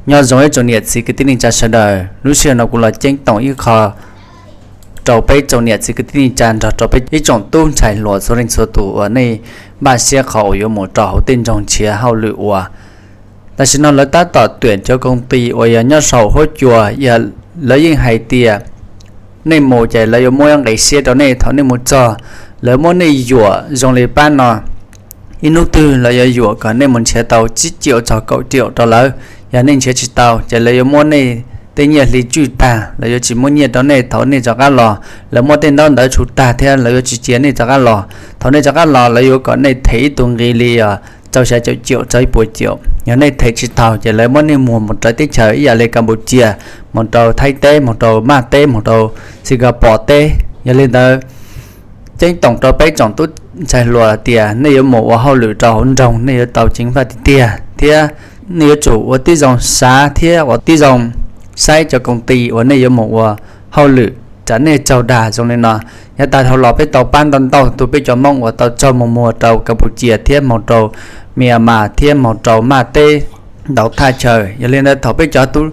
Nyob zoo ib tsoom niam txiv kwv tij neej tsa sawv daws, lub sij hawm no kuv los ceeb toom ib qho rau peb tsoom niam txiv kwv tij neej tsa nrog rau peb ib tsoom tub ntxhais hluas txhua leej txhua tus uas nej npaj siab qhov uas yuav mus rau hauv tej nroog nrhiav hauj lwm ua. Tam sim no lawv tab tom tuam cov koom tis uas yog nyob saum huab cua, yog lawv yeej hais tias nej mus ces lawv yuav muab nqe siab rau nej thaum nej mus txog. Lawv muab nej yuam zoo li pab no, ib hnub twg lawv yuav yuam kom nej mus nrhiav tau tsib caum txog kaum caum rau lawv. Yog nej nrhiav tsis tau ces lawv yuav muab nej tej nyiaj hli tswj tag, lawv yuav tsis muab nyiaj rau nej thaum nej rov qab los. Lawv muab tej ntaub ntawv tshuj tag thiab lawv yuav tsis cia nej rov qab los. Thaum nej rov qab los lawv yuav kom nej them ib tug nqi li rau xya caum caum rau ib puas caum. Yog nej them tsis tau ces lawv muab nej muag mus rau teb chaws ib yam li Kapucia, mus rau Thaib teb, mus rau Maj teb, mus rau Singapore teb. Yog li ntawd, ceeb toom rau peb tsoom tub ntxhais hluas tias nej yuav mus ua hauj lwm rau hauv nroog nej yuav tau ceev faj tiag tiag thiab nej yuav tsum ua tib zoo xav thiab ua tib zoo saib cov koom tis uas nej yuav mus ua hauj lwm tsam nej tsaug dag zoo li no. Yav tas dhau los peb tau pab ntau ntau tus peb cov Hmoob uas tau tsaug mus muag rau Kapucia thiab mus rau Myanmar thiab mus rau Maj teb ntau thaj chaw. Yog li ntawd thaum peb cov tub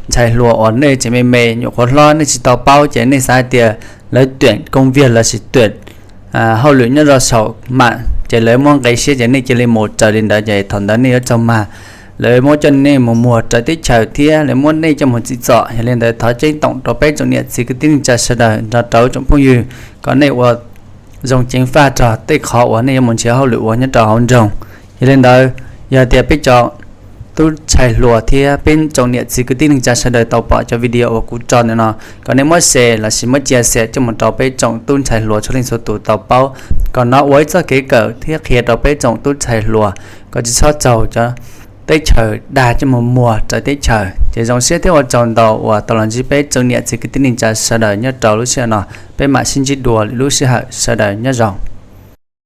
ntxhais hluas uas nej tseem me me nyuam qhuav hlob nej tsis tau paub ces nej xav tias lawv tuam koom viag lossis tuam hauj lwm nyob rau saum mam ces lawv muab nqe siab ces nej cia li mus raws li ntawd ces thaum ntawd nej yuav tsaug mag. Lawv muab coj nej mus muag raws teb chaws thiab lawv muab nej coj mus tsim txom. Yog li ntawd thov ceeb toom rau peb tsoom niam txiv kwv tij neej tsa sawv daws nrog rau tsoom phooj ywg kom nej ua zoo ceev faj rau tej qhov uas nej yuav mus nrhiav hauj lwm ua nyob rau hauv nroog. Yog li ntawd, yog tias peb cov tub ntxhais hluas thiab peb tsoom niam txiv kwv tij neej tsa sawv daws tau pom cov video uas kuv tso ntawm no, kom nej muab share lossis muab cia sawv coj mus rau peb tsoom tub ntxhais hluas txhua leej txhua tus tau paub, kom nov ua ib txoj kev kawm thiab qhia rau peb tsoom tub ntxhais hluas kom tsis txhob tsaug cov teb chaws dag coj mus muag raws teb chaws. Ces zoo siab thiab ua tsaug ntau uas tau los ntsib peb tsoom niam txiv kwv tij neej tsa sawv daws nyob rau lub sij hawm no. Peb mam sib ntsib dua lwm lub sij hawm, sawv daws nyob zoo.